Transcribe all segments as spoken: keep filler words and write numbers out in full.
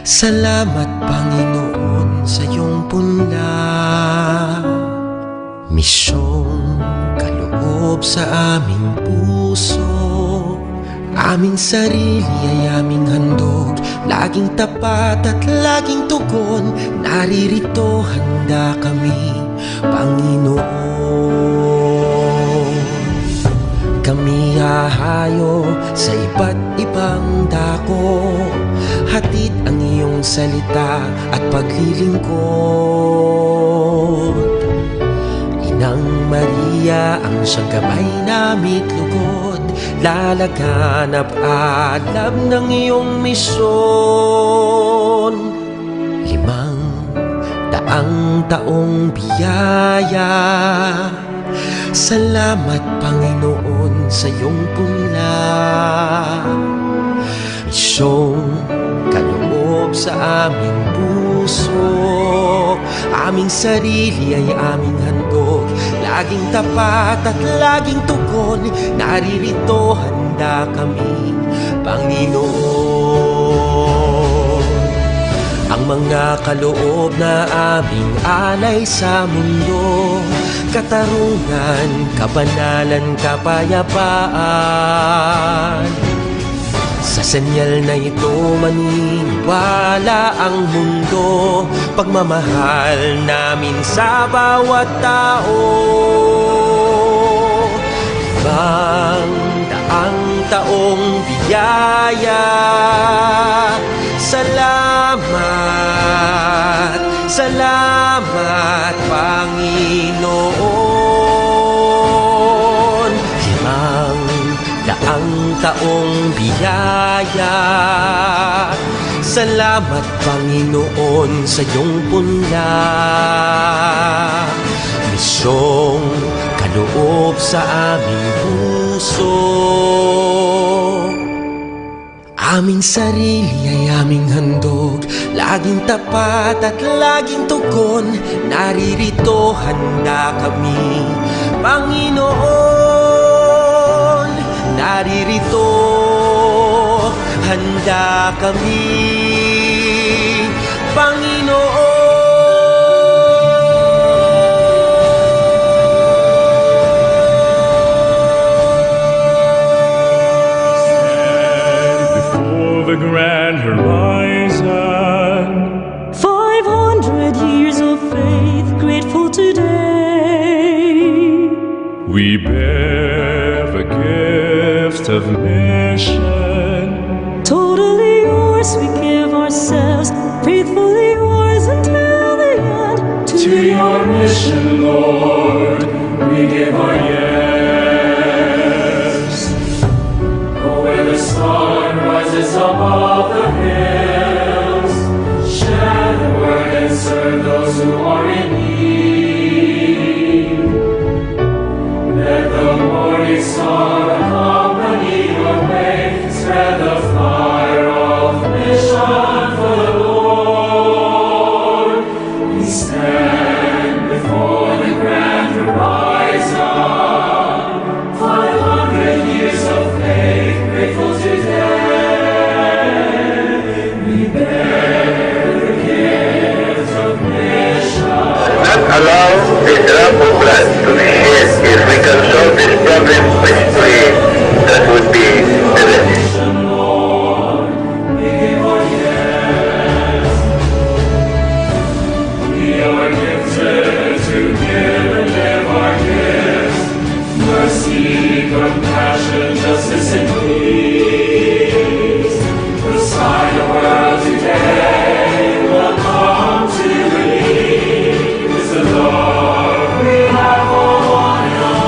Salamat, Panginoon, sa iyong punla. Misyong kaloob sa aming puso, aming sarili ay aming handog, laging tapat at laging tugon, naririto handa kami, Panginoon. Kami hahayo sa iba't ibang dako, hatid ang iyong salita at paglilingkod. Inang Maria, ang siyang gabay namit lugod, lalaganap alab ng iyong misyon. Limang daang taong biyaya. Salamat, Panginoon, sa iyong punla. Misyong kaloob sa aming puso, aming sarili ay aming handog, laging tapat at laging tugon, naririto handa kami, Panginoon. Ang mga kaloob na aming alay sa mundo, katarungan, kabanalan, kapayapaan. Sa senyal na ito maniniwala ang mundo, pagmamahal namin sa bawat tao. Limang daang taong biyaya. Salamat, salamat, Panginoon. Limang daang taong biyaya. Salamat, Panginoon, sa iyong punla. Misyong kaloob sa aming puso, aming sarili ay aming handog, laging tapat at laging tugon, naririto handa kami, Panginoon. Naririto handa kami, Panginoon. Stand before the grand horizon. Five hundred years of faith, grateful today. We bear the gift of mission. Totally yours, we give ourselves, faithfully yours until the end. To your mission, Lord, we give our yes. Go where the sun rises above the hills, share the word and serve those who are in need. Let the morning star accompany your way, spread the fire of mission for the Lord. We stand before the grand horizon, five hundred years of faith, grateful today. We bear the gift of mission. Not allow a drop of blood to be shed. If we can solve this problem peacefully, that would be the best. We are gifted to give and live our gifts. Mercy, compassion, justice, and peace. The sign of world today will come to believe is the love we have for one another.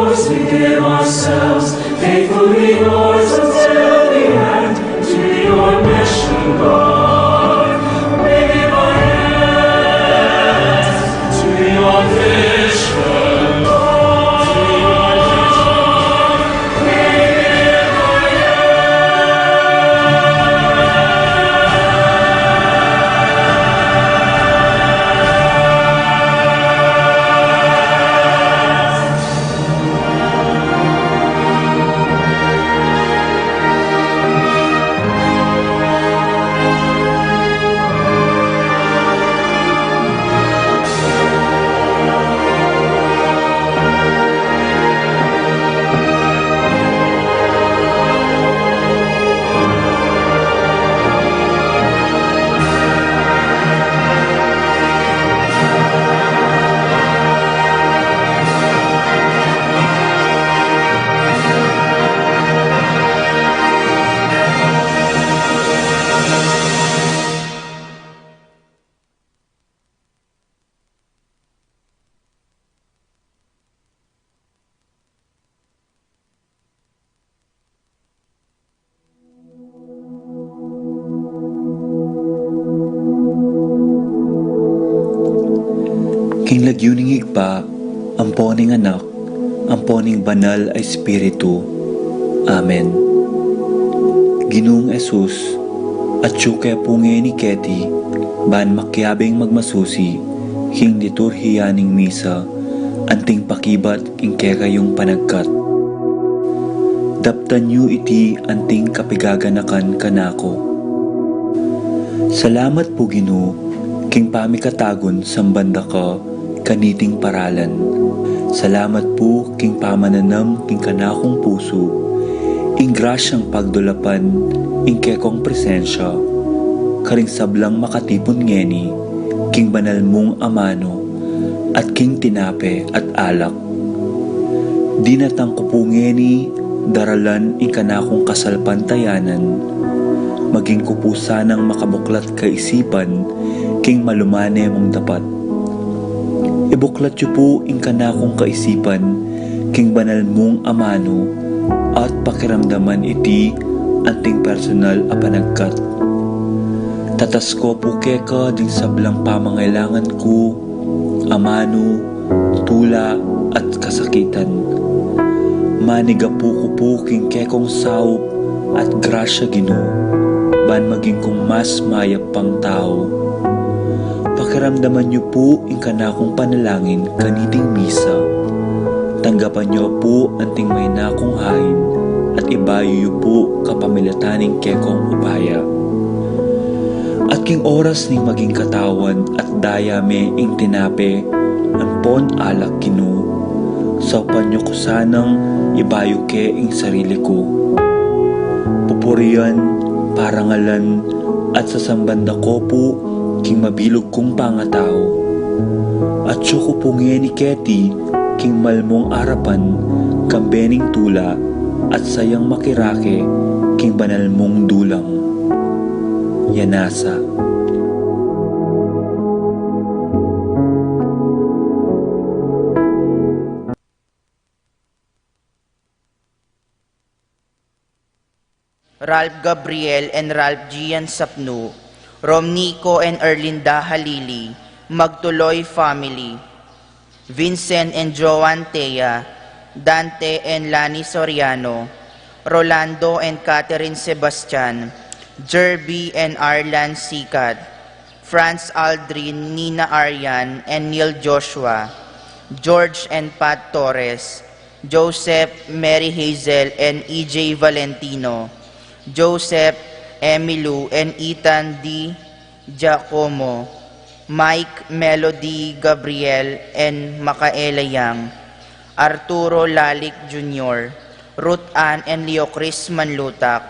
We give ourselves faithfully, yours, until the end, to your mission, God. We give our hands to your vision, Lord. We give our King lagyu ning Ibpa, ampo ning Anak, ampo ning Banal a Espiritu. Amen. Ginung Jesus, atyu ke pu ngeni keti, ban makiabing magmasusi king liturhiya ning misa, anting pakibat king kekayung panagkat. Daptan yu iti anting kapigaganakan kanaku. Salamat pu, Ginu, king pamikatagun samban da ka kaniting paralan. Salamat pu king pamananam king kanakung pusu ing grasyang pagdulapan ing kekong presensya karing sablang makatipun ngeni king banal mung amanu at king tinape at alak. Dinatang ku pu ngeni daralan ing kanakung kasalpantayanan, maging ku pu sanang makabuklat kaisipan king malumane mung dapat. Ibuklat yu pu ing kanakung kaisipan king banal mung amanu at pakiramdaman iti anting personal a panagkat. Tatas ko pu keka ding sablang pamangailangan ku, amanu, tula, at kasakitan. Manigapu ku pu king kekong saup at grasya, Ginu, ban maging kung mas mayap pang tau. Pakiramdaman yu pu ing kanakung panalangin kaniting misa. Tanggapan yu pu anting maina kung hain at ibayu yu pu kapamilatan ning kekong upaya. At king oras ning maging katawan at daya me ing tinape ampon alak, Ginu, saupan yu ku sanang ibayu ke ing sarili ku. Pupurian, parangalan, at sasamban da ko pu king mabilug kung pangatau. Atyu ku pu ngeni keti king malmung arapan kambe ning tula at sayang makirake king banal mung dulang. Yanasa. Ralph Gabriel and Ralph Gian Sapnu, Romnico and Erlinda Halili, Magtuloy family, Vincent and Joan Tea, Dante and Lani Soriano, Rolando and Catherine Sebastian, Jerby and Arlan Sikat, Franz Aldrin, Nina Arian, and Neil Joshua, George and Pat Torres, Joseph, Mary Hazel, and E J Valentino, Joseph, Emilu, and Ethan D. Giacomo, Mike, Melody, Gabriel, and Makaela Yang, Arturo Lalic Junior, Ruth Ann and Leo Chris Manlutak,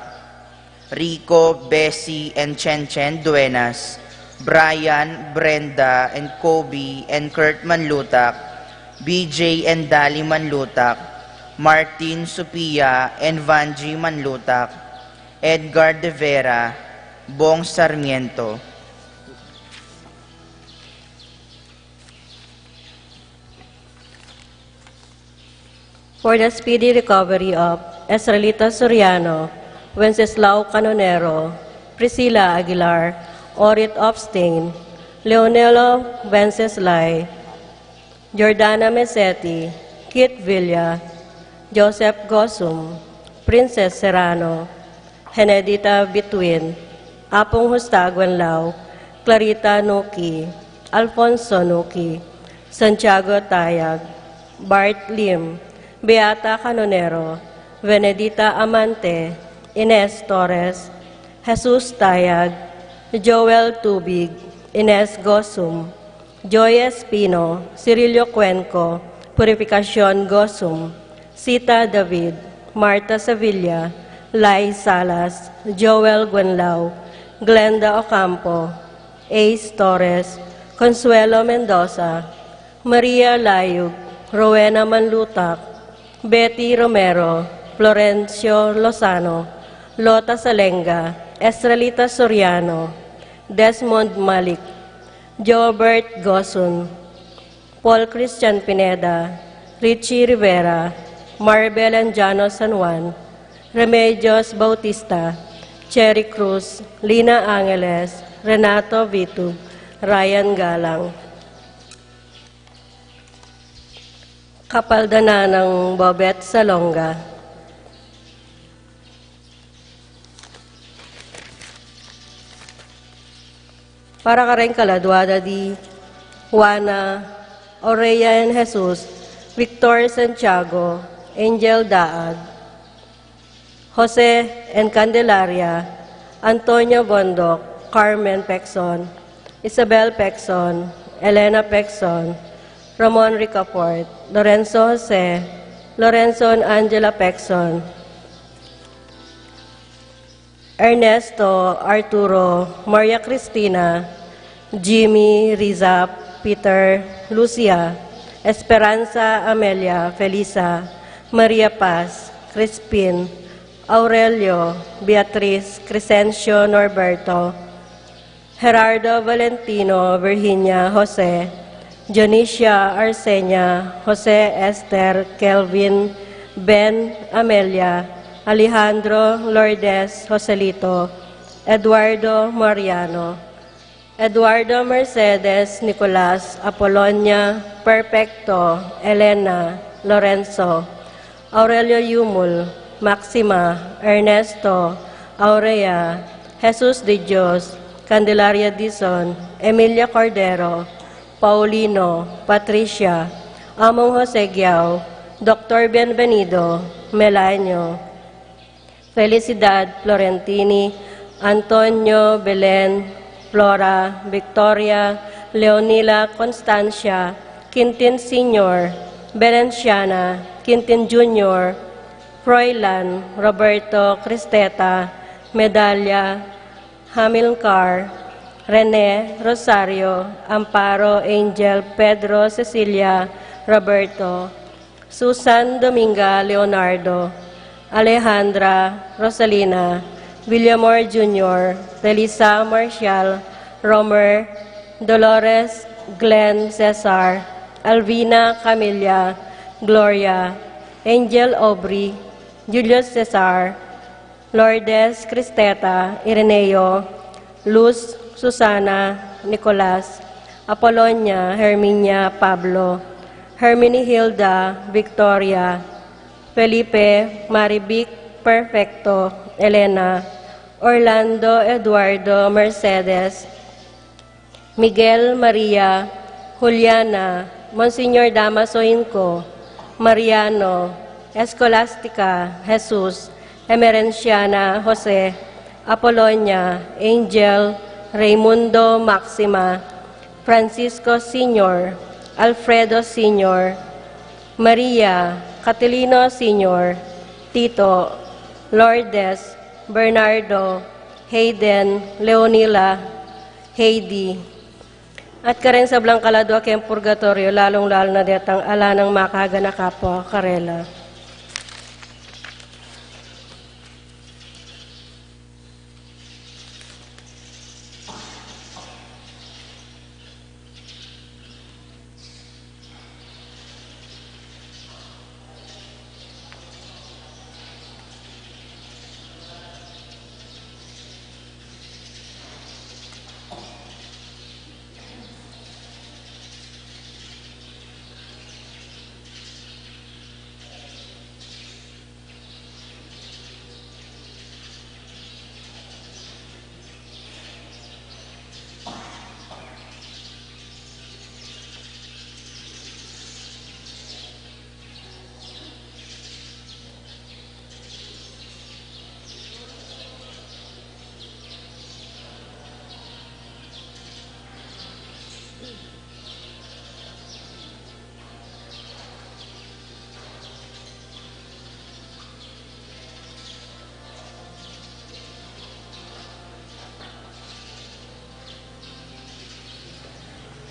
Rico, Bessie, and Chen Chen Duenas, Brian, Brenda, and Kobe, and Kurt Manlutak, B J and Dali Manlutak, Martin, Sophia, and Vanji Manlutak, Edgar De Vera, Bong Sarmiento. For the speedy recovery of Estrelita Soriano, Wenceslao Canonero, Priscilla Aguilar, Orit Opstein, Leonelo Wenceslao, Jordana Meseti, Kit Villa, Joseph Gosum, Princess Serrano, Henedita Bituin, Apung Justa Guenlao, Clarita Nuki, Alfonso Nuki, Santiago Tayag, Bart Lim, Beata Canonero, Benedita Amante, Ines Torres, Jesus Tayag, Joel Tubig, Ines Gosum, Joy Espino, Cirilio Cuenco, Purificacion Gosum, Sita David, Marta Sevilla, Lai Salas, Joel Guenlao, Glenda Ocampo, Ace Torres, Consuelo Mendoza, Maria Layug, Rowena Manlutak, Betty Romero, Florencio Lozano, Lota Salenga, Estrelita Soriano, Desmond Malik, Jobert Gosun, Paul Christian Pineda, Richie Rivera, Marbel Anjano San Juan, Remedios Bautista, Cherry Cruz, Lina Angeles, Renato Vitug, Ryan Galang. Kapaldanan nang Bobet Salonga. Para kareng kaladua da di Juana, Aurea and Jesus, Victor Santiago, Angel Daag, Jose and Candelaria, Antonio Bondoc, Carmen Pecson, Isabel Pecson, Elena Pecson, Ramon Ricafort, Lorenzo Jose, Lorenzo and Angela Pecson, Ernesto, Arturo, Maria Cristina, Jimmy, Riza, Peter, Lucia, Esperanza, Amelia, Felisa, Maria Paz, Crispin, Aurelio, Beatriz, Crescencio, Norberto, Gerardo, Valentino, Virginia, Jose, Dionisia, Arsenia, Jose, Esther, Kelvin, Ben, Amelia, Alejandro, Lourdes, Joselito, Eduardo, Mariano, Eduardo, Mercedes, Nicolas, Apolonia, Perfecto, Elena, Lorenzo, Aurelio Yumul, Maxima, Ernesto, Aurea, Jesus de Dios, Candelaria Dizon, Emilia Cordero, Paulino, Patricia, Among Jose Giao, Doctor Bienvenido, Melanio, Felicidad, Florentini, Antonio, Belen, Flora, Victoria, Leonila, Constancia, Quintin Senior, Belenciana, Quintin Junior, Froilan, Roberto, Cristeta, Medalla, Hamilcar, Rene, Rosario, Amparo, Angel, Pedro, Cecilia, Roberto, Susan, Dominga, Leonardo, Alejandra, Rosalina, Villamor Junior, Felisa, Marcial, Romer, Dolores, Glenn, Cesar, Alvina, Camilla, Gloria, Angel, Aubrey, Julius, Cesar, Lourdes, Cristeta, Ireneo, Luz, Susana, Nicolas, Apolonia, Herminia, Pablo, Herminihilda, Victoria, Felipe, Marivic, Perfecto, Elena, Orlando, Eduardo, Mercedes, Miguel, Maria, Juliana, Monsignor Damaso Inco, Mariano, Escolastica, Jesus, Emerenciana, Jose, Apolonia, Angel, Raimundo, Maxima, Francisco Senior, Alfredo Senior, Maria, Catilino Senior, Tito, Lourdes, Bernardo, Hayden, Leonila, Heidi, at kareng sablang kaladua keng purgatoryo, lalung-lalu na detang ala nang makaganaka pa karela.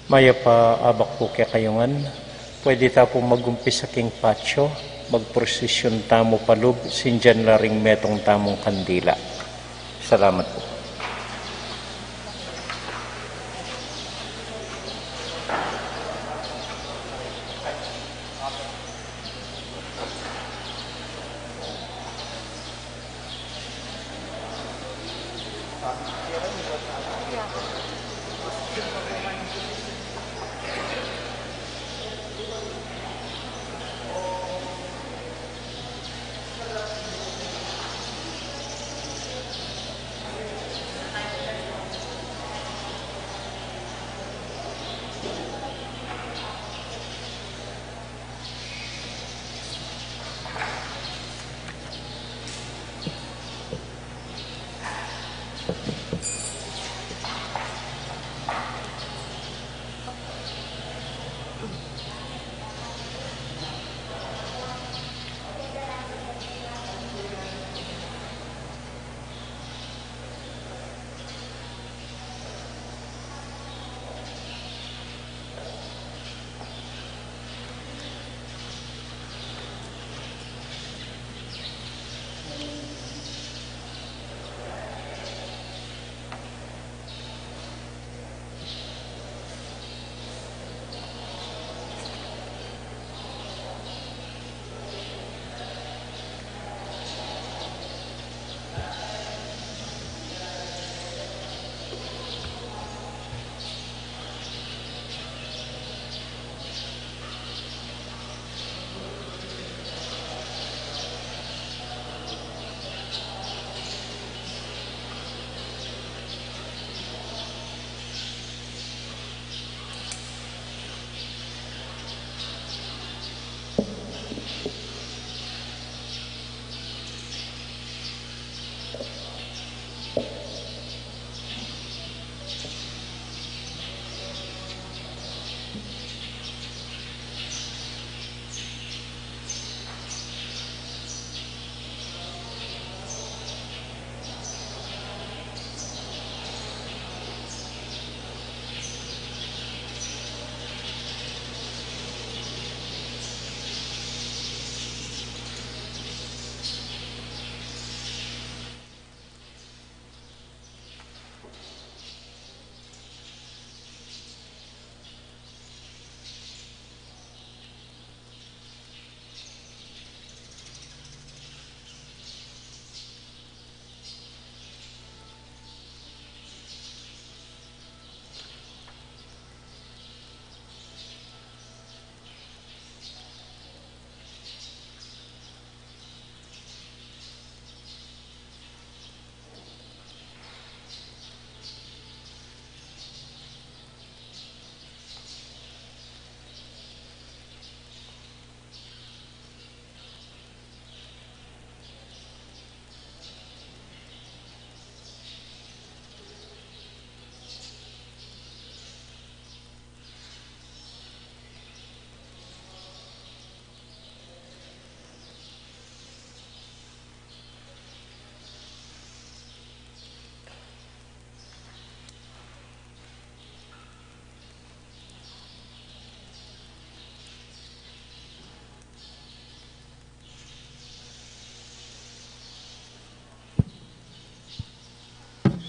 Mayap a abak pu kekayu ngan. Pwede ta pu magumpisa king patio, magprosesyon tamu palub, sindian la ring metung tamung kandila. Salamat pu.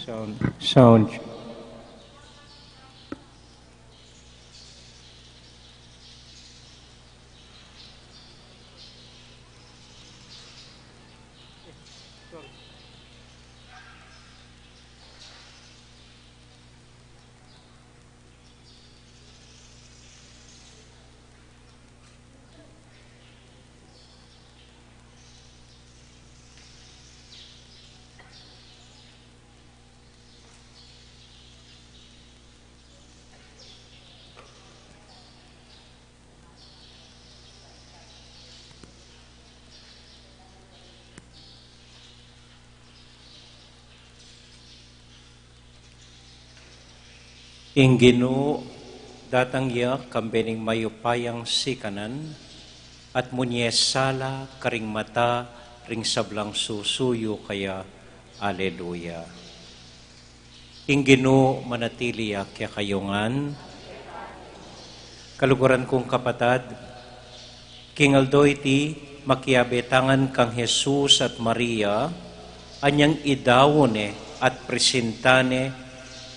Sound, sound. Ing Ginu datang ya kambe ning mayupayang sikanan, at munye sala karing mata ring sablang susuyu kaya. Aleluya. Ing Ginu manatili ya kekayu ngan. Kaluguran kung kapatad, king aldo iti makiabe tangan kang Jesus at Maria, anyang idaun ne at presintan ne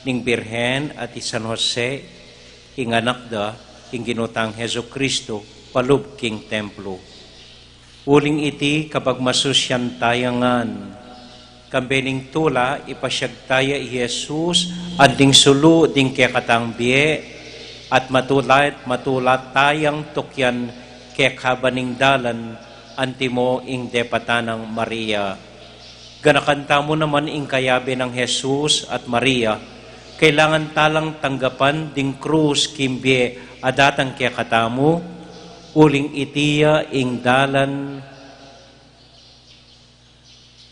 ning Birhen at i San Jose, ing anak da, ing Ginu tang Jesucristo, palub king templo. Uling iti kapagmasusyan taya ngan, kambe ning tula ipasiag taya i Jesus, at ding sulu ding kekatang bie, at matula at matula tayang tukyan kekaba ning dalan, antimo ing depatan nang Maria. Ganakan tamu naman ing kayabe nang Jesus at Maria, kailangan talang tanggapan ding krus king bie a datang kekatamu, uling iti ya ing dalan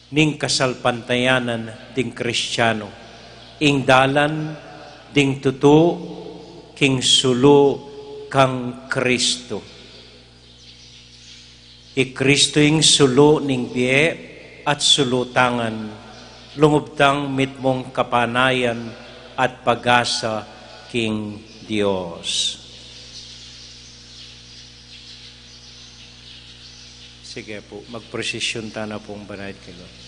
ning kasalpantayanan ding Kristiano, ing dalan ding tutu king sulu kang Kristo. I Kristo ing sulu ning bie at sulu tangan, lungub tang mitmung kapanayan at pagasa king Dios. Sige pu, magprosesyon tana pung banal kilo.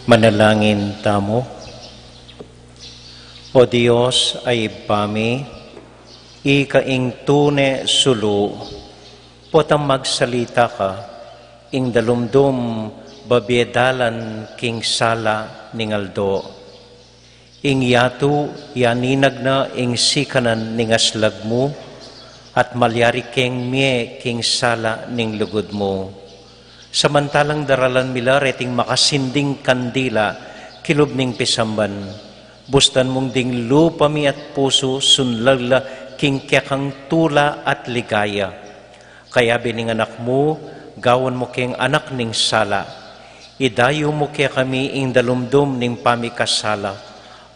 Manalangin tamu. O Dios a Ibpa mi, ika ing tune sulu, potang magsalita ka, ing dalumdum babie dalan king sala ning aldo. Ing yatu yaninag na ing sikanan ning aslag mu, at malyari keng mie king sala ning lugud mu. Samantalang daralan mi la reting makasinding kandila kilub ning pisamban, bustan mung ding lupa mi at pusu sunlag la king kekang tula at ligaya. Kayabe ning Anak mu, gawan mu keng anak ning sala. Idayu mu kekami ing dalumdum ning pamikasala,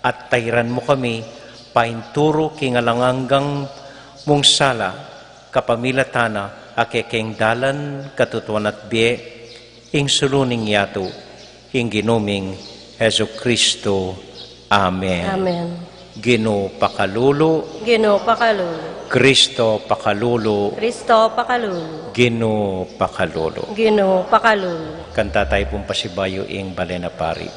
at tairan mu kami painturu king alang anggang mung sala, kapamilatan na a kekeng dalan, katutuan at bie, ing sulu ning yatu, ing Ginu ming Jesucristo. Amen. Amen. Ginu pakalulu. Ginu pakalulu. Cristo pakalulu. Cristo pakalulu. Ginu pakalulu. Ginu pakalulu. Kanta tayu pung pasibayu ing balen a pari.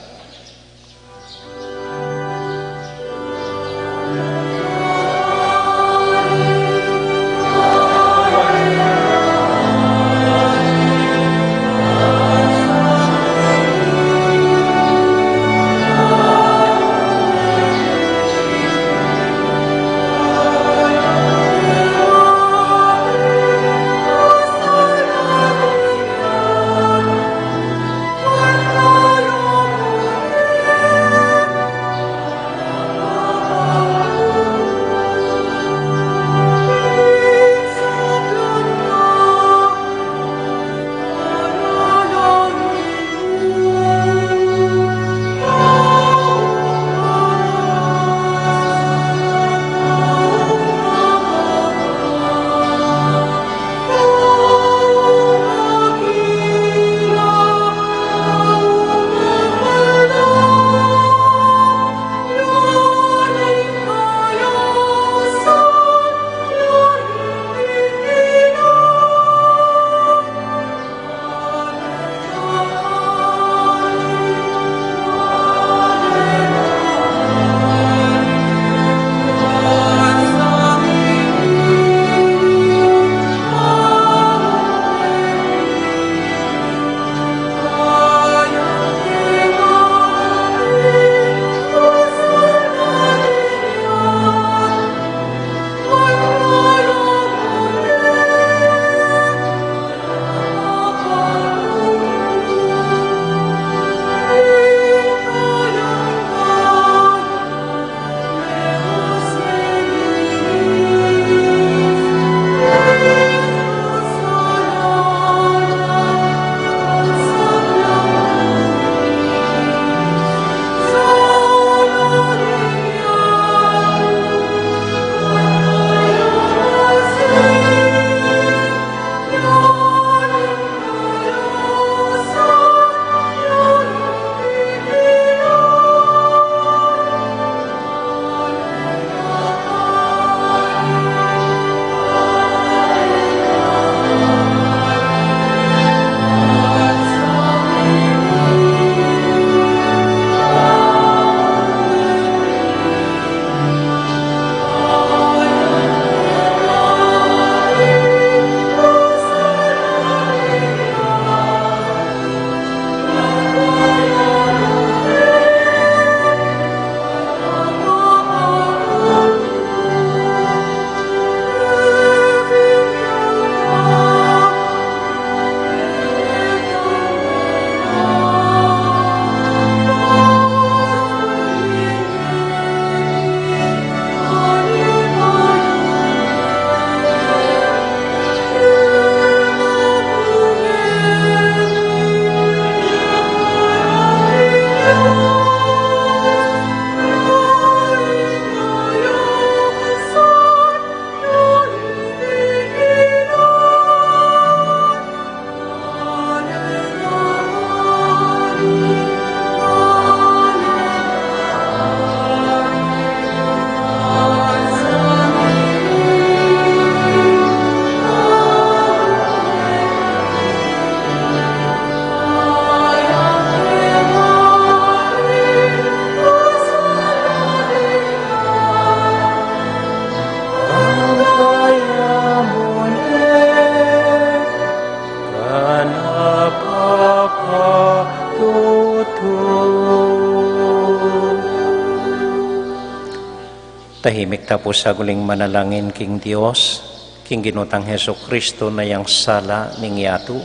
Tahimik ta pu sa guling manalangin king Dios, king Ginu tang Jesucristo na yang sala ning yatu,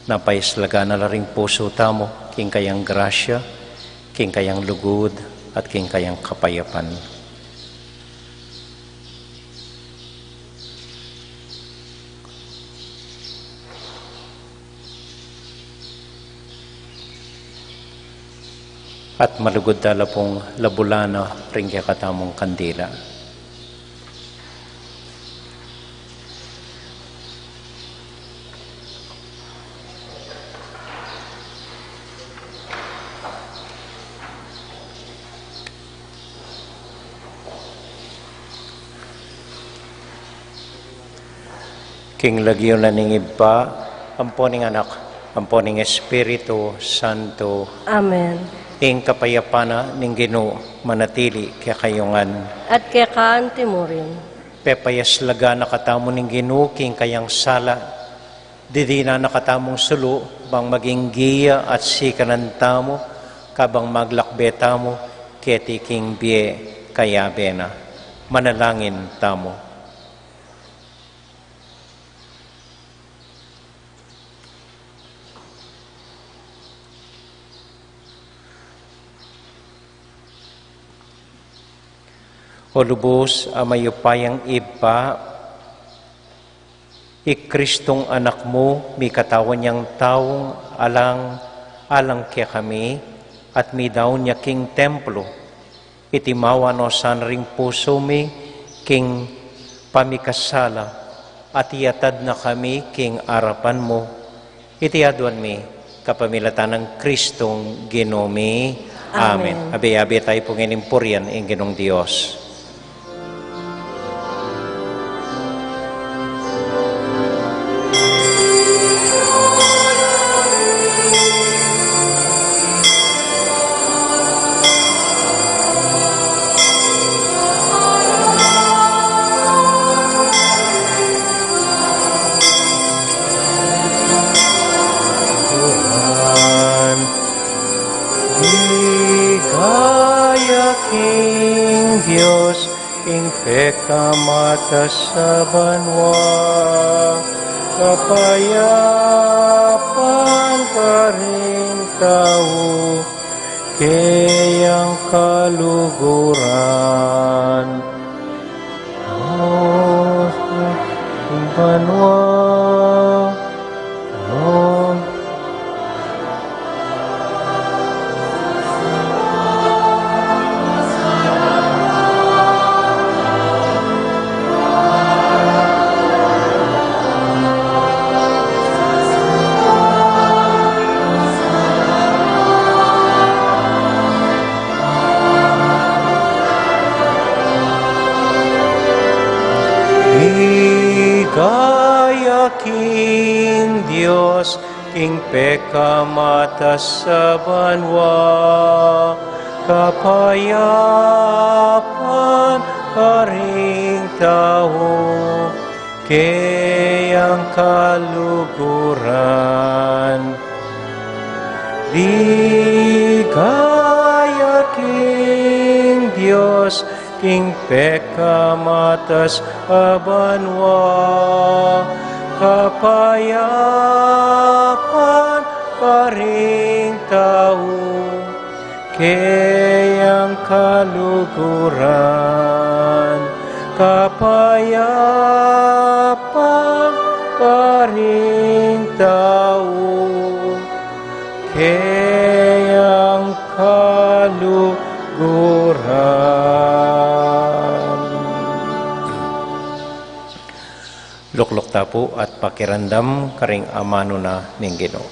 na paislagan na la ring pusu tamu king kayang grasya, king kayang lugud, at king kayang kapayapan. At malugud da la pung labulan na ring kekatamung kandila. King lagyu na ning Ibpa, ampo ning Anak, ampo ning Espiritu Santo. Amen. Ing kapayapan na ning Ginu manatili kekayu ngan. At keka anti mu rin. Pepaislagan na katamu ning Ginu king kayang sala, didinan na katamung sulu, bang maging giya at sikanan tamu, kabang maglakbe tamu keti king bie kayabe na. Manalangin tamu. O lubus a mayupayang Ibpa, i Kristung Anak mu, mikatawan yang taung alang, alang kekami, at midaun ya king templo. Iti mawa no sana ring pusu mi king pamikasala, at iatad na kami king arapan mu. Iti aduan mi kapamilatan nang Kristong Ginu mi. Amen. Amen. Abe-abe tayu pu ngening purian ing Ginung Dios. Tuhan, ligaya king Dios, ing pekamatas a banua, kapayapan karing tau, keyang kaluguran. O, ing banua, o, ligaya king Dios, king pekamatas a banua, kapayapan karing tau, keyang kaluguran. Ligaya king Dios, king pekamatas a banua, kapayapan karing tau, keyang kaluguran. Kapayapan karing tau, keyang kaluguran. Lukluk ta pu at pakiramdam karing amanu na ning Ginu.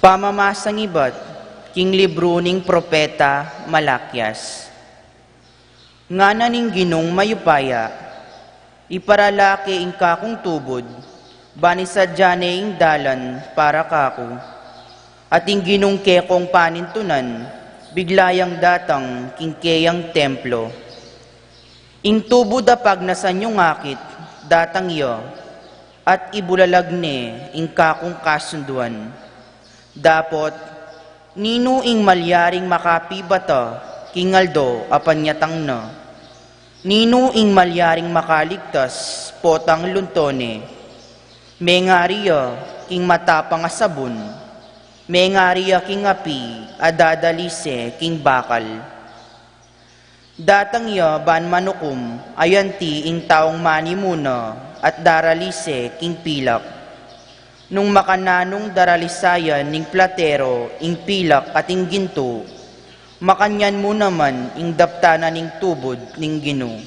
Pamamasang ibat king libru ning propeta Malakias. Ngana ning Ginung mayupaya, iparala ke ing kakung tubud, ban isadia ne ing dalan para kaku. At ing Ginung kekong panintunan, bigla yang datang king keyang templo. Ing tubud a pagnasan yung akit, datang ya, at ibulalag ne ing kakung kasunduan. Dapot, ninu ing malyaring makapibata king aldo a panyatang na? Ninu ing malyaring makaligtas potang lunto ne? Mengari ya king matapang a sabun, mengari ya king api a dadalise king bakal. Datang ya ban manukum, ayanti ing taung manimuna at daralise king pilak. Nung makananung daralisayan ning platero ing pilak at ing gintu, makanyan mu naman ing daptanan ning tubud ning Ginu.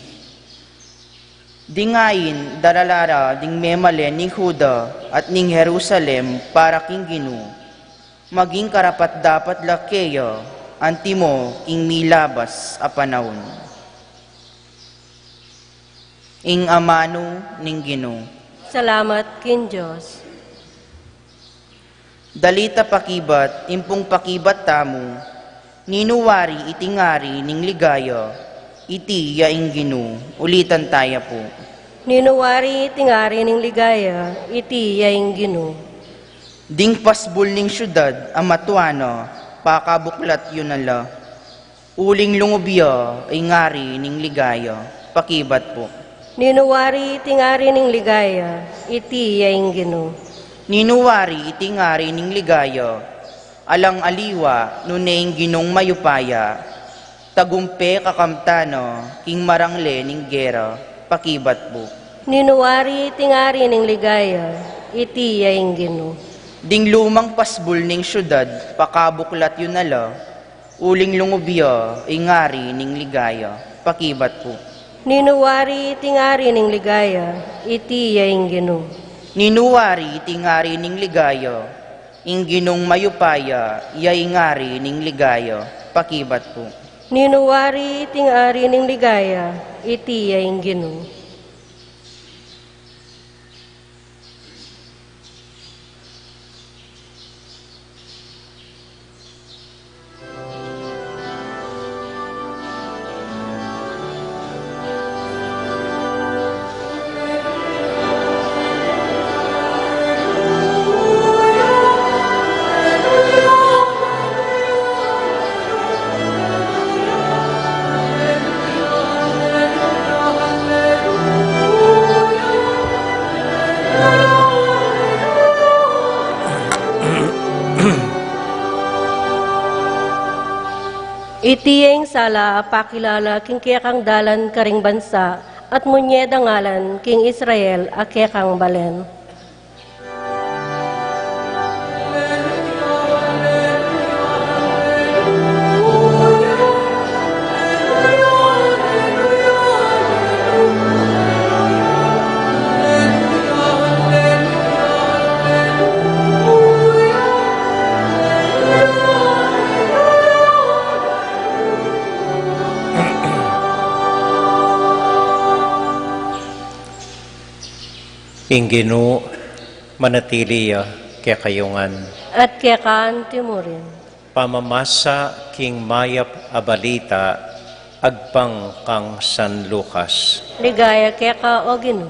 Ding ain darala ra ding memalen ning Juda at ning Jerusalem para king Ginu, maging karapat-dapat la keya antimo king milabas a panaun. Ing amanu ning Ginu. Salamat king Dios. Dalita pakibat, impung pakibat tamu, ninu wari iti ngari ning ligaya, iti ya ing Ginu, ulitan taya pu. Ninu wari iti ngari ning ligaya, iti ya ing Ginu. Ding pasbul ning siudad a matua na, pakabuklat yu na la. Uling lungub ya ing ngari ning ligaya, pakibat pu. Ninu wari iti ngari ning ligaya, iti ya ing Ginu. Ninu wari iti ngari ning ligaya, alang aliwa nune ing Ginung mayupaya, tagumpe kakamtan na king marangle ning gera, pakibat pu. Ninu wari iti ngari ning ligaya, iti ya ing Ginu. Ding lumang pasbul ning siudad, pakabuklat yu na la, uling lungub ya ing ngari ning ligaya, pakibat pu. Ninu wari iti ngari ning ligaya, iti ya ing Ginu. Ninu wari iti ngari ning ligaya, ing Ginung mayupaya, ya ing ngari ning ligaya, pakibat pu. Ninu wari iti ngari ning ligaya, iti ya ing Ginu. Iti ya ing sala a pakilala king kekang dalan karing bansa, at munye dangalan king Israel a kekang balen. Ing Ginu manatili ya kekayu ngan. At keka antimurin. Pamamasa king mayap a balita agpang kang San Lucas. Ligaya keka, o Ginu.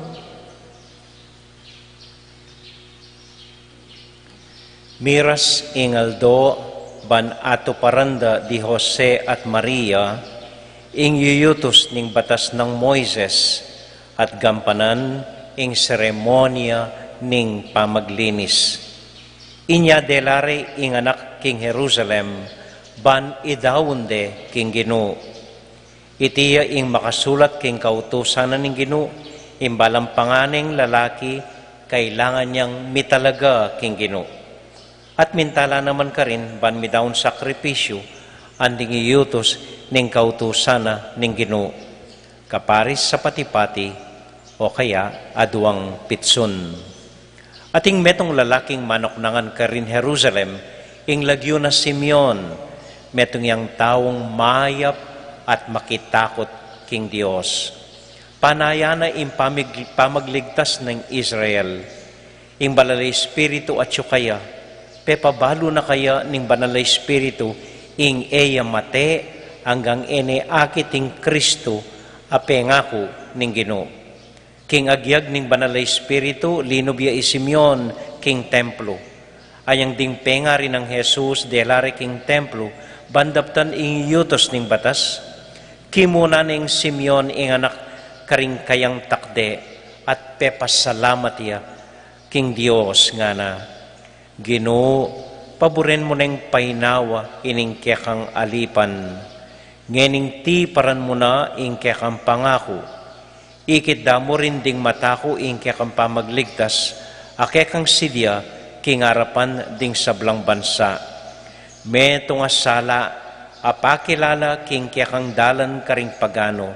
Miras ing aldo, ban atuparan da di Jose at Maria ing yuyutus ning batas nang Moises, at gampanan ing seremonia ning pamaglinis. Inya dela re ing anak king Jerusalem, ban idaun de king Ginu. Iti ya ing makasulat king kautusan na ning Ginu, ing balang panganeng lalaki, kailangan yang mitalaga king Ginu. At minta la naman karin ban midaun sakripisyu, anding iyutus ning kautusan na ning Ginu, kaparis a pati-pati, o kaya aduang pitsun. Ating metung lalaking manuknangan karin Jerusalem, ing lagyu na Simeon, metung yang taung mayap at makitakut king Dios. Panaya na ing pamig-, pamagligtas ning Israel. Ing Banal a Espiritu atyu kaya, pepabalu na kaya ning Banal a Espiritu ing e ya mate anggang e ne akit ing Kristu a pengaku ning Ginu. King agyag ning Banal a Espiritu, linub ya i Simeon king templo. Anyang ding pengari nang Jesus dela re king templo, ban daptan ing yutus ning batas, kimuna ne ning Simeon ing anak karing kayang takde, at pepasalamat ya king Dios, ngana, Ginu, paburen mu neng painawa ining kekang alipan. Ngening tiparan mu na ing kekang pangaku. Ikit da mu rin ding mata ku ing kekang pamagligtas, a kekang sidya king arapan ding sablang bansa. Metung a sala a pakilala king kekang dalan karing pagano,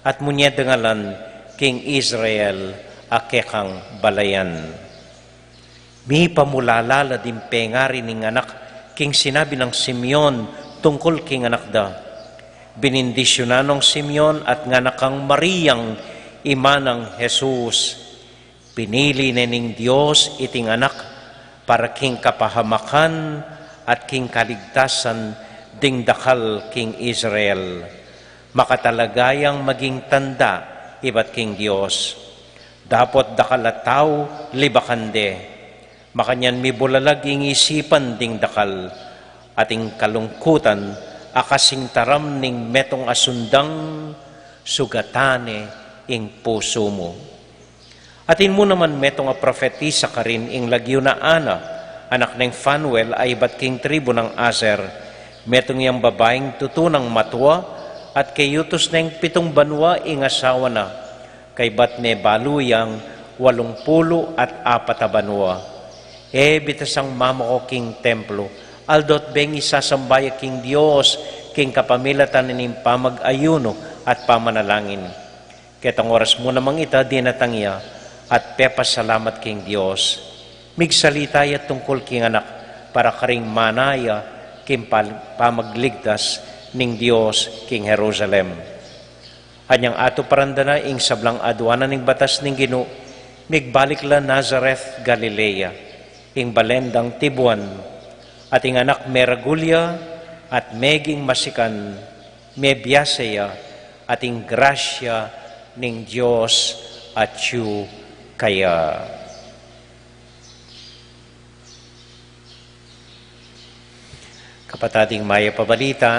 at munye dangalan king Israel a kekang balayan. Mipamulala la ding pengari ning anak king sinabi nang Simeon tungkul king anak da. Binindisyunan nong Simeon at ngana kang Mariang ima nang Jesus. Pinili ne ning Dios iting anak para king kapahamakan at king kaligtasan ding dakal king Israel. Makatalagayang maging tanda ibat king Dios. Dapot dakal a tau libakan de. Makanyan mibulalag ing isipan ding dakal, at ing kalungkutan a kasing taram ning metung a sundang sugatan ne ing pusu mu. Atin mu naman metung a profetisa karin ing lagyu na Ana, anak neng Fanuel, a ibat king tribu nang Aser. Metung yang babaing tutu nang matua, at keyutus neng pitung banua ing asawa na. Kaybat ne balu yang walung pulu at apat a banua. E bitasang mamako king templo, aldo't bengi sasamba ya king Dios king kapamilatan ning pamag-ayunu at pamanalangin. Ketang oras mu namang ita dinatang ya at pepasalamat king Dios. Migsalita ya tungkul king anak para karing mana ya king pal-, pamagligtas ning Dios king Jerusalem. Anyang atuparan da na ing sablang aduanan ning batas ning Ginu, migbalik la Nazareth, Galilea, ing balen dang tibuan, at ing anak meragul ya, at meging masikan, mebiasa ya, at ing grasya ning Dios atyu kaya. Kapatad, ing mayap a balita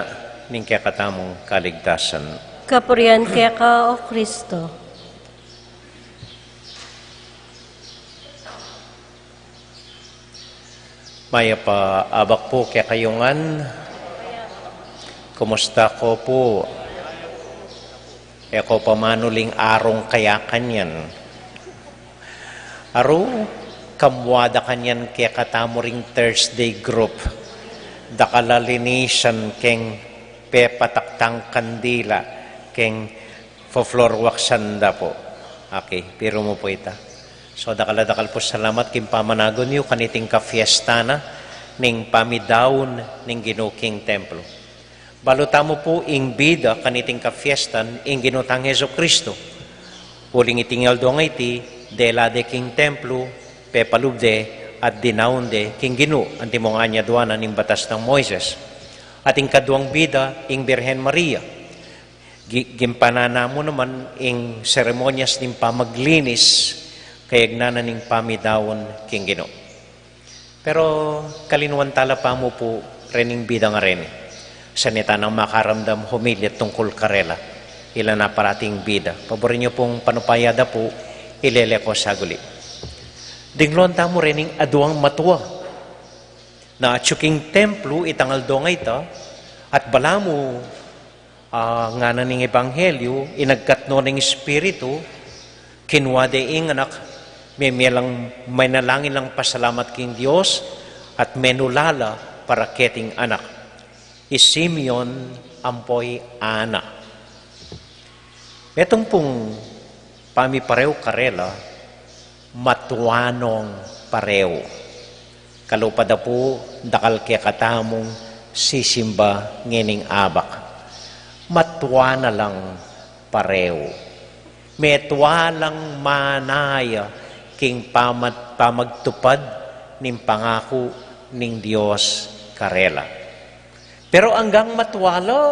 ning kekatamung kaligtasan. Kapurian keka, O Kristo. Mayap a abak pu kekayu ngan. Kumusta ko pu? E ko pa man uling arung kaya kanyan. Aru, kamua da kanyan kekatamu ring Thursday group. Dakal a linisan keng pepataktan kandila keng fo-floor waxan da pu. Okay, piru mu pu ita. So, dakal a dakal pu salamat king pamanagun yu kaniting kafiesta na ning pamidaun ning Ginu king templo. Balu tamu pu ing bida kaniting kafiestan ing Ginu tang Jesucristo. Uling iting aldo a iti, dela de king templo, pepalub de, at dinaun de king Ginu, antimong anyang aduanan ning batas nang Moises. At ing kaduang bida, ing Birhen Maria. Gi-, gimpanan na mu naman ing seremonyas ning pamaglinis, kayagnan na ning pamidaun king Ginu. Pero kalinuan tala pa mu pu rening bida ngareni. Sanitan nang makaramdam homilya tungkul karela. Ila na parating bida. Paborin yu pung panupaya da pu, ilele ko saguli. Dingloan tamu rening aduang matua na atyu king templo itang aldo a ita, at balamu, ah, ngana ning ebanghelyu, inagkat no ning Espiritu, kinua de ing anak, meme lang, manalangin lang pasalamat king Dios, at menulala para keting anak. I Simeon ampo i Ana. Metung pung pamipareu karela, matua nong pareu. Kalupa da pu, dakal kekatamung sisimba ngening abak. Matua na lang pareu. Metua lang manaya king pamat-, pamagtupad ning pangaku ning Dios karela. Pero anggang matua la,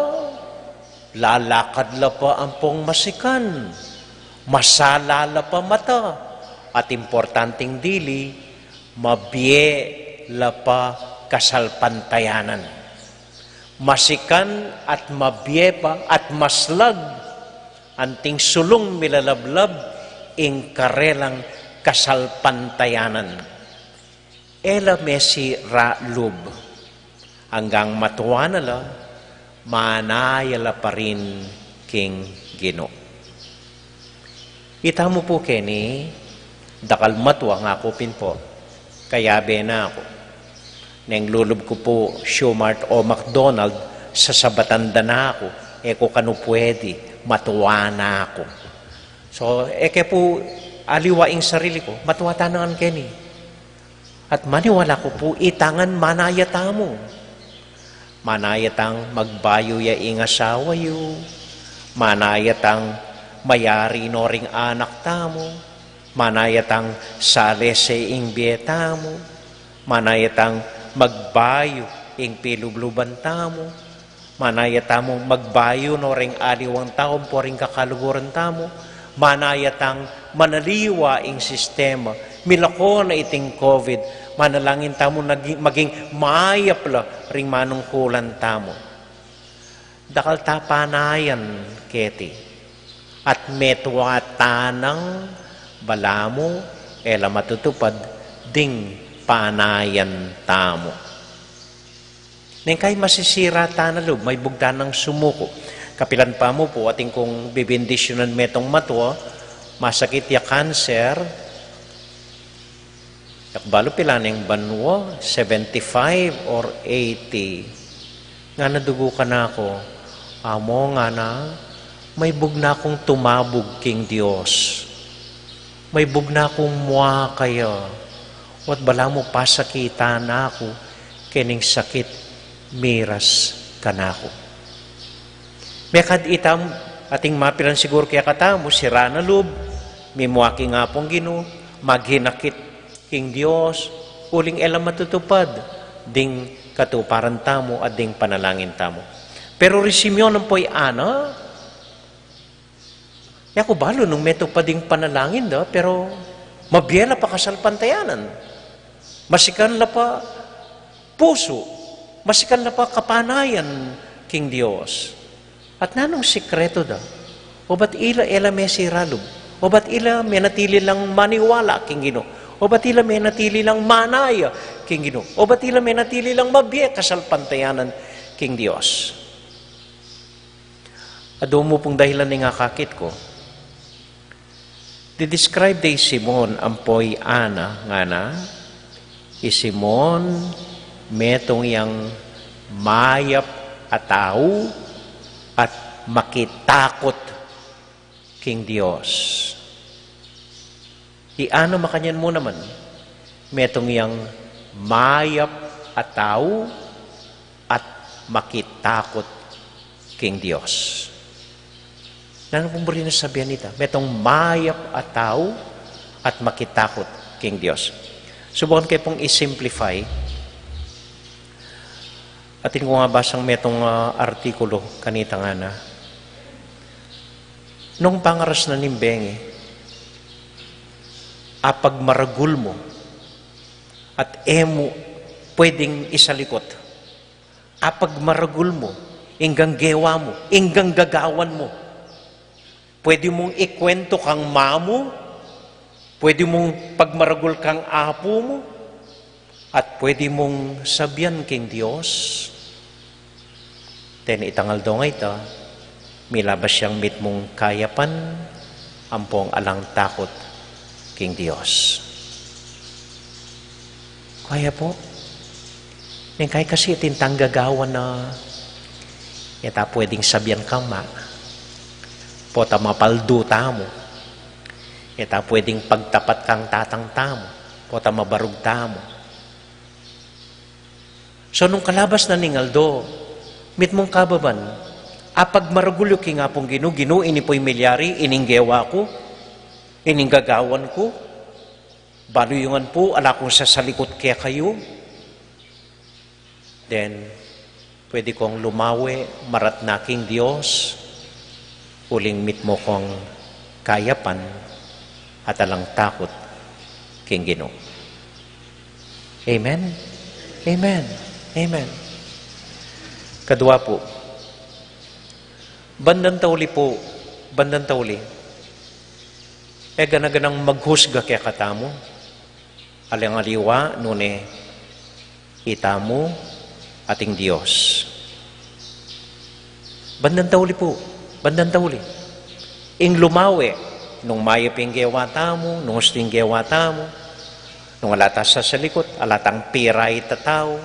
lalakad la pa ampong masikan, masala la pa mata, at importanteng dili, mabie la pa kasalpantayanan. Masikan at mabie pa at maslag anting sulung milalablab ing karelang kasalpantayanan. E la mesira lub. Anggang matua na la, manaya la pa rin king Ginu. Itamu pu keni, dakal matua nga ku pin pu, kayabe na ku. Neng lulub ku pu Shoe Mart o McDonald, sasabatan da na ku, e ku kanu pwedi, matua na ku. So, e ke pu aliwa ing sarili ku, matua ta na ngan keni. At maniwala ku pu, ita ngan manaya tamu. Manaya tang magbayu ya ing asawa yu. Manaya tang mayari no ring anak tamu. Manaya tang salese ing bie tamu. Manaya tang magbayu ing pilubluban tamu. Manaya tamu magbayu no ring aliwang tau ampo ring kakaluguran tamu. Manaya tang manaliwa ing sistema. Milako na iting COVID. Manalangin tamu nagi-, maging mayap la ring manungkulan tamu. Dakal ta panayan keti. At metua ta nang balamu e la matutupad ding panayan tamu. Neng kai masisira ta na lub, maibug ta nang sumuku. Kapilan pa mu pu, atin kung bibindisyunan metung matua, masakit ya kanser, e ku balu pilan ing banua, seventy-five or eighty. Ngana dugu kanaku, amo ngana, maibug na kung tumabug king Dios. Maibug na kung mua kaya, o at balamu pasakitan na ku, kening sakit miras kanaku. Mekad itam, atin mapilan siguru kekatamu, sira na lub, mimua king Apung Ginu, maghinakit king Dios, uling e la matutupad ding katuparan tamu at ding panalangin tamu. Pero ri Simeon ampo i Ana, e ku balu nung metupad ing panalangin da, pero mabie la pa kasalpantayanan. Masikan la pa pusu, masikan la pa kapanayan king Dios. At nanung sikretu da? O ba't ila e la mesira lub? O ba't ila menatili lang maniwala king Ginu? O ba't ila menatili lang manaya king Ginu? O ba't ila menatili lang mabie kasalpantayanan king Dios? Adu mu pung dahilan ning akakit ku. Di-describe de i Simon ampo i Ana, ngana, i Simon metung yang mayap a tau at makitakut king Dios. I Ana makanyan mu naman, metung yang mayap a tau at makitakut king Dios. Nanu pung buri nang sabian nita? Metung mayap a tau at makitakut king Dios. Subukan ke pung i-simplify. Atin kung abasang metung, ah, artikulu kanita ngana, nung pangaras na ning bengi, apagmaragul mu at e mu pwedeng isalikut. Apagmaragul mu, inggang gewa mu, inggang gagawan mu. Pwede mung ikwento kang mamu, pwede mung pagmaragul kang apu mu, at pwede mung sabian king Dios. Ten itang aldo nga ita, milabas yang mitmung kayapan, ampong alang takut king Dios. Kaya pu, neng kai kasi itintang gagawan na, e ta pwedeng sabian kang ma, pota mapaldu tamu, e ta pwedeng pagtapat kang tatang tamu, pota mabarug tamu. So, nung kalabas na ning aldo, mitmung kababan, Apagmaragul yu king Apung Ginu, Ginu, ini pu ing milyari, ining gewa ku, ining gagawan ku, balu yu ngan pu, ala kung sasalikut kekayu. Then, pwede kong lumawe, maratna king Dios, uling mitmu kong kayapan, at alang takut king Ginu. Amen? Amen. Amen. Kadua pu, bandang tauli pu, bandang tauli, e gana-ganang maghusga kekatamu, alang aliwa, nune itamu at ing Dios. Bandang tauli pu, bandang tauli. Ing lumawe, nung mayap ing gewa tamu, nung ustu ing gewa tamu, nung ala tang sasalikut, ala tang pirai tatau.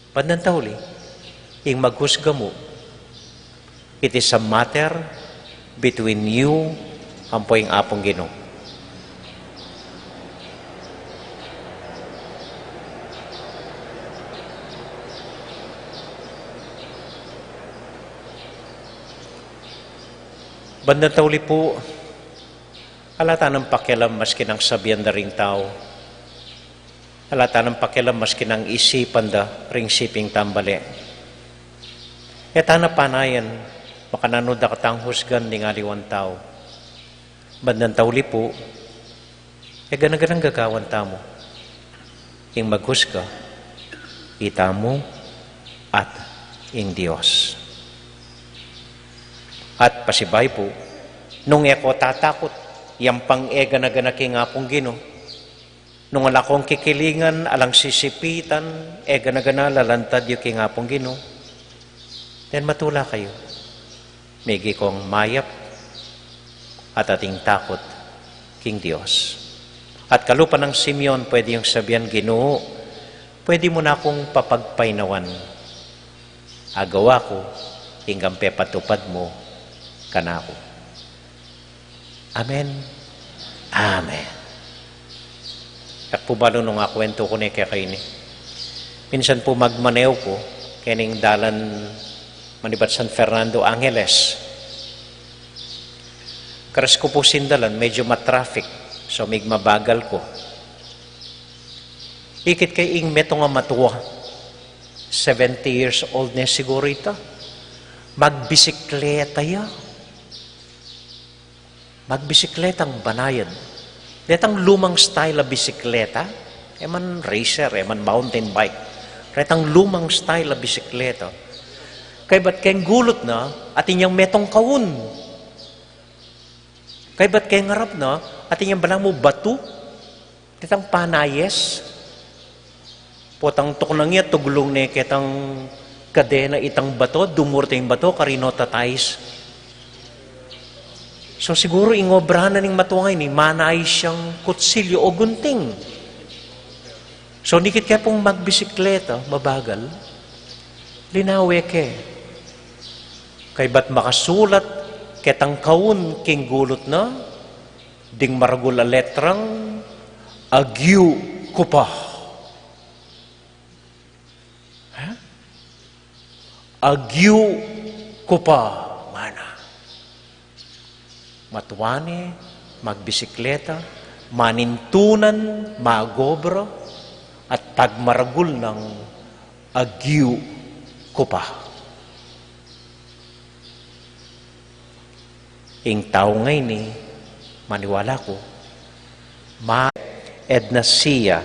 Bandang tauli, ing maghusga mu, it is a matter between you ampo ing Apung Ginu. Bandang tauli pu, ala ta nang pakialam maski nang sabian da ring tau. Ala ta nang pakialam maski nang isipan da ring siping tambale. E ta na panayan, makananu da katang husgan ding aliwang tau. Bandang tauli pu, e gana-ganang gagawan tamu. Ing maghusga, itamu at ing Dios. At pasibayu pu, nung e ko tatakut, yang pang e gana-gana king Apung Ginu, nung ala kong kikilingan, alang sisipitan, e gana-gana lalantad yu king Apung Ginu, then matula kayu. Migi kong mayap at ating takut king Dios. At kalupa nang Simeon, pwede yung sabian, Ginu, pwede mu na kung papagpainawan. Agawa ku ing pepatupad mu kanaku. Amen. Amen. Ak pu balu nung akuwentu ku ne kekayu ini. Minsan pu magmaneho ku, kening dalan manibat San Fernando, Angeles. Keras ku pu sindalan, medyo matraffic. So, mig mabagal ku. Ikit ke ing metung a matua. Seventy years old ne siguru ita. Magbisikleta ya. Magbisikleta ing banayan. Detang lumang style a bisikleta, e man racer, e man mountain bike. Detang lumang style a bisikleta. Kaybat keng gulut na, atin yang metung kaun. Kaybat keng arap na, atin yang balamu batu. Detang panayes. Potang tuknang ya, tuglung ne ketang kadena itang bato, dumurut ing bato, karin no tatais. So, siguru ing obra na ning matua ini, manayes yang kutsilyu o gunting. So, ikit ke pung magbisikleta, mabagal, linawe ke. Kaybat makasulat ketang kaun king gulut na, ding maragul a letrang, "Agyu ku pa." Ha? "Agyu ku pa," ngana. Matua ne, magbisikleta, manintunan, magobra, at pagmaragul nang, "Agyu ku pa." Ing tau ngeni, maniwala ku, ma-, edna sia